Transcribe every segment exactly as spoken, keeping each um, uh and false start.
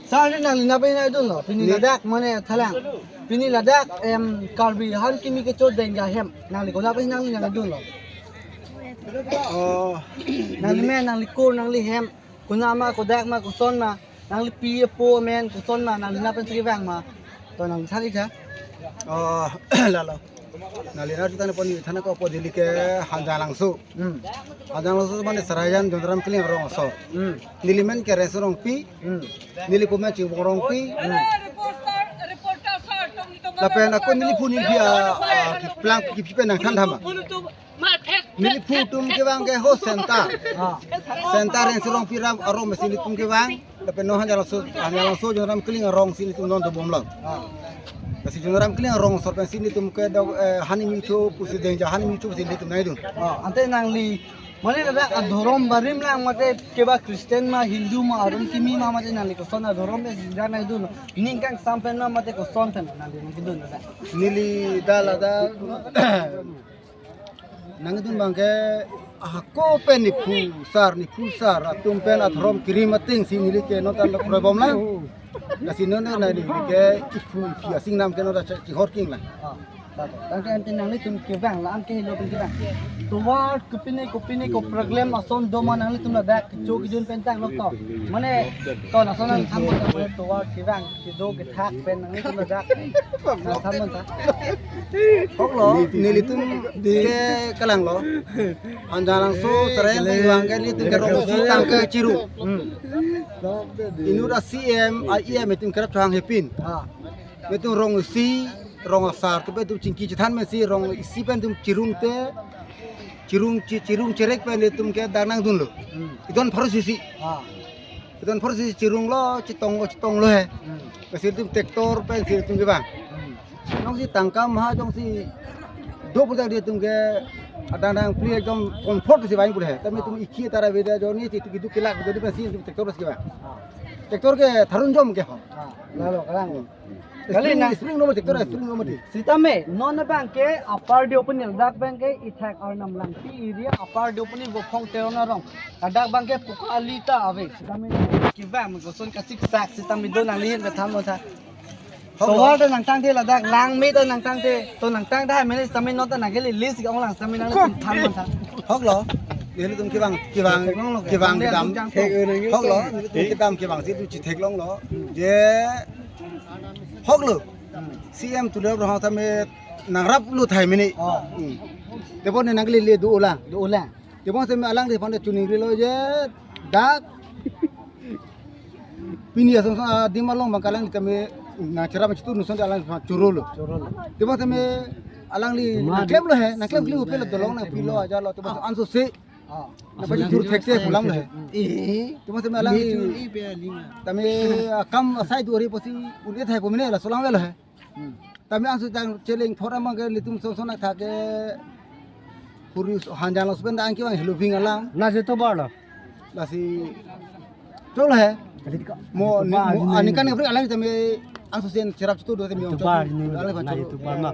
Sir, nangli nangpachinidunlo. Pini Ne- ladak mane thalang. Pini ladak em Karbi ahan kimi kecho Dengja ahem. Nangli konat pachinidunlo. Oh, nangli men, nangli kur, nangli hem. Konat ma, kodak ma, koson ma. Nangli pi apo amen koson ma, nangli nangpen si kevang ma. To nangli than ik tha. Oh, lalo. Nangli nangthan pon, neli than ako apot neli ke Hanjanglangso. Hmm. Hanjanglangso mane Sarajan Jonram Killing arong asor. Hmm. Neli men ke Rengso Rongpi. Hmm. Neli pu men Chingbong Rongpi. Hmm. Lapen ako neli pu neli pi a, a, keplang kipi pen nangthan tha ma. Neli pu atum kevang ke ho center. Ah. Center Rengso Rongpi aram arong pensi nelitum kevang. Lapen non Hanjanglangso, Hanjanglangso Jonram Killing arong si nelitum non dobomlo. Ah. Lasi Jonram Killing arong asor pensi nelitum ke dok, eh, ahan kimi kecho pusi Dengja ahan kimi kecho pusi nelitum nangdun. Ah, ante nangli mane ladak adhorom barim lang mate keba Christian ma, Hindu ma, aron kimi ma mate nangli koson adhorom pensi nangdun. Ning kangsam pen ma mate koson pen nangli nangkedun ladak. Neli dak ladak nangdun abang ke ahako pen niphu sar, niphu sar atum pen adhorom kirim ateng si neli ke non tan kroi bomlang. Lasi non non neli ke iphu iphi asingnam ke non ta chihor king lang. Ah, tangte ante nanglitum kevang la-an ke helo pen kevang. Tovar kopine kopine ko problem ason do ma nanglitum ladak kecho kejun pen tanglo to. Mane to lason nangthan pon ta mane tovar kevang kedo kethak pen nanglitum ladak nangthan pon ta. Hoklo, nelitum ke kalanglo. Hanjanglangso Sarajan kevang ke nelitum ke rong isi tangka chirung. Hmm. Inut a C M, a E M itum kerap chohang hepin. Ah. Itum rong isi, rong asar, tu itum chingki chethan pensi rong isi pen itum chirung te, chirung chi-, chirung cherek pen itum ke dak nangdunlo. Hmm. Idon pharo sisi. Ah. Idon pharo sisi chirunglo, chitonglo, chitonglo he. Hmm. Pensi itum tractor pensi itum kevang. Hmm. Jongsi tangka maha jongsi do pu ta itum ke adang dang pli ekdom comfort si vang pu he. Tame itum ikhi tara veda joni ti tu kidu kilak jodi pensi itum tractor pensi kevang. Ah. Tractor ke tharun jom ke ho. Ah, lalo kalang. Kali spring, na spring lo ma tractor, spring lo ma di. Sitame non abang ke Upper Deopani ladak abang ke ithak Arnam Langpi area Upper Deopani Vophong Teron arong. Ladak abang ke puka ali ta ave. Sitame kevang koson kachiksak sitame do nangli hin kethan pon tha. Tovar ta nangtangte ladak langme ta nangtangte to nangtang ta mene sitame non ta nangkele list ka onglang sitame nangli than pon tha. Hoklo. Nelitum kevang, kevang, kevang kedam. Hoklo. Nelitum kedam kevang si itum chithek longlo. Je hoklo. C M Tuliram Ronghang tame nangraplo thai mene. Oh. Hmm. Tebon ne nangkele le do olang. Do olang. Tebon sitame alang de phone tuning rilo je dak. Pini ason son adim along abang ke alang tame nangcherap chitu nuson alang chorolo. Chorolo. Tebon sitame alangli nangklemlo he, nangklem kli upe lo dolong nangpilo ajalo tebon anso se. Ah. Nangpachithur thekte pulang lo he. Eh. Tebon sitame alangli tame akam asai duari pasi un-e thai pemene laso lang lo he. Hmm. Tame anso tang cheleng thora abang ke nelitum son son athak ke Hurus Hanjanglangso pen dang kevang helo bing alam. Na je tovar lo. Lasi cholo he. Mo ni, mo ani kan kapri alang tame anso sen cherap chitu do tame. Tovar ni. Alang na tovar ma.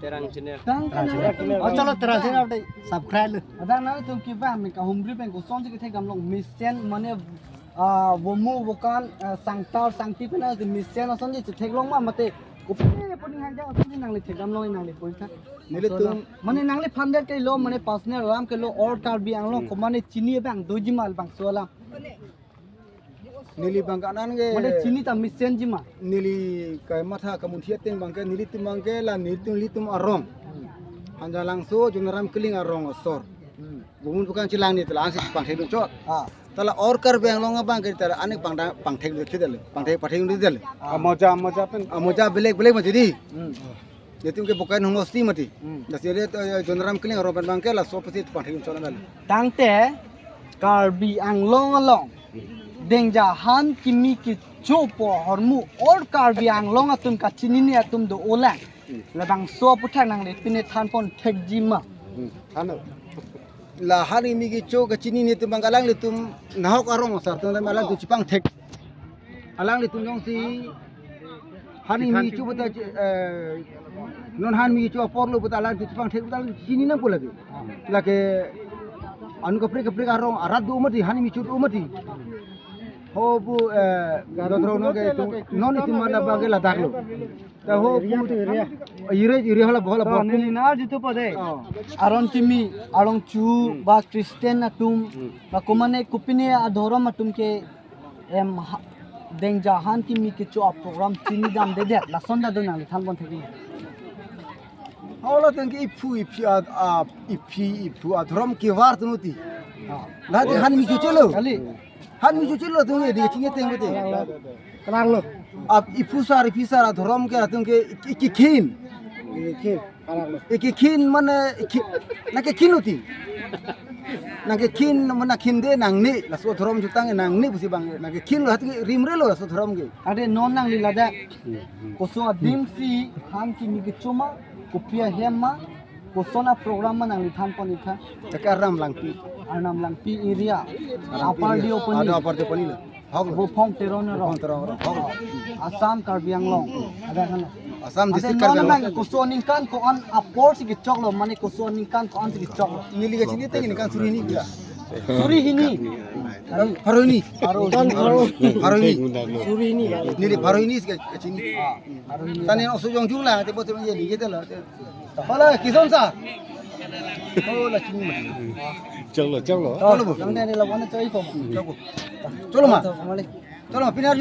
Terang channel. Tang kan. Oh, chalo Terang channel update subscribe lo. Adang nangtum kevang me kahumri pen kosonsi kethek damlong mesen mane ah, vomu vokan, ah, sangtar sangti pen nangtum mesen asonsi chethek long ma mate. Kopine puni hang jang asonsi nangli thek damlong nangli pui tha. Nelitum mane nangli phandet ke lo mane personal alam ke lo or Karbi Anglong ko mane chini abang doji ma labangso alam. Neli abang ke anan ke mane chini ta mesenji ma. Neli kamatha kamunthi ateng abang ke nelitum abang ke la nelitum nelitum arong. Hanjanglangso Jonram Killing arong asor. Hmm. Vomu vokan chelang ni tala ansi pangthek dun chot. Ah. Tala or Karbi Anglong abang ke tala anek pangda pangthek dun chot dale. Pangthek pangthek dun dale. Ah. Amoja, amoja pen. Amoja belek belek mati di. Hmm. Nelitum ke bukan homosti mati. Hmm. Lasi le, eh, Jonram Killing arong pen abang ke laso pasi pangthek dun chot dale. Tangte Karbi Anglong along Dengja ahan kimi kecho pu ahormu or Karbi Anglong atum kachinine atum do olang. Hmm. Labangso aputhak nangli pine than pon thekji ma. Hmm. Than lo. La ahan kimi kecho kachinine atum abang ke alanglitum nahok arong asar atum alangtum chepangthek. Alanglitum jongsi ahan kimi kecho pu ta, eh, non ahan kimi kecho apor lo pu ta alangtum chepangthek pu ta chini nangpo lake. Lake anu kaprek kaprek arong arat do mati ahan kimi kecho do mati. Ho pu, eh, Dodrong no ke tu, non itum mana bang ke ladak lo. Ta ho pu area, area hala bola bor. Neli nar jitu pade. Oh. Aron kimi, arong chu, ba Christian atum, ba komane kopine adhorom atum ke, em, ha-, dengja han kimi kecho a program chini damdedet, lason ta do nangliphan pon thek. Hala tangke iphu iphi ad, a, iphi iphu adhorom kevar tunuti. Ah. Lati han mi chuchelo. Kali. Han mi chuchelo tangke di chinge teng bete. Kalang lo. Ap iphu sar iphi sar adhorom ke tangke iki, iki khin. Iki khin. Kalang lo. Iki khin mane iki, nangke khin uti. Nangke khin mane khin de nangne, laso adhorom jutang nangne pusi bang, nangke khin lo hat rimre lo laso adhorom ke. Ade non nangli ladak. Koso adim si han kimi kecho ma, kopi ahem ma, koson a program ma nangliphan pon itha. Cakar Arnam Langpi. Arnam Langpi area. Langpi Upper area. Deopani. Ada Upper Deopani lo. Hok lo. Bophong Teron ro. Bophong Teron ro. Hok lo. Assam Karbi Anglong. Ada kan? Assam ade district non Karbi Anglong. Nang koso aningkan ko-an apor si kechok lo, mane koso aningkan ko-an si kechok lo. Neli kachini teng aningkan suri hini kila. Suri hini. Pharo hini. Pharo. Pharo hini. Suri hini. Neli pharo hini si kachini. Ah, pharo hini. Tani oso jong jula te bote manje ni kete lo. Hala, kison sa. Oh, la chini ma. Chalo, chalo. Chalo bo. Nang ne la wana choi ko. Chalo bo. Chalo ma. Chalo ma, pinar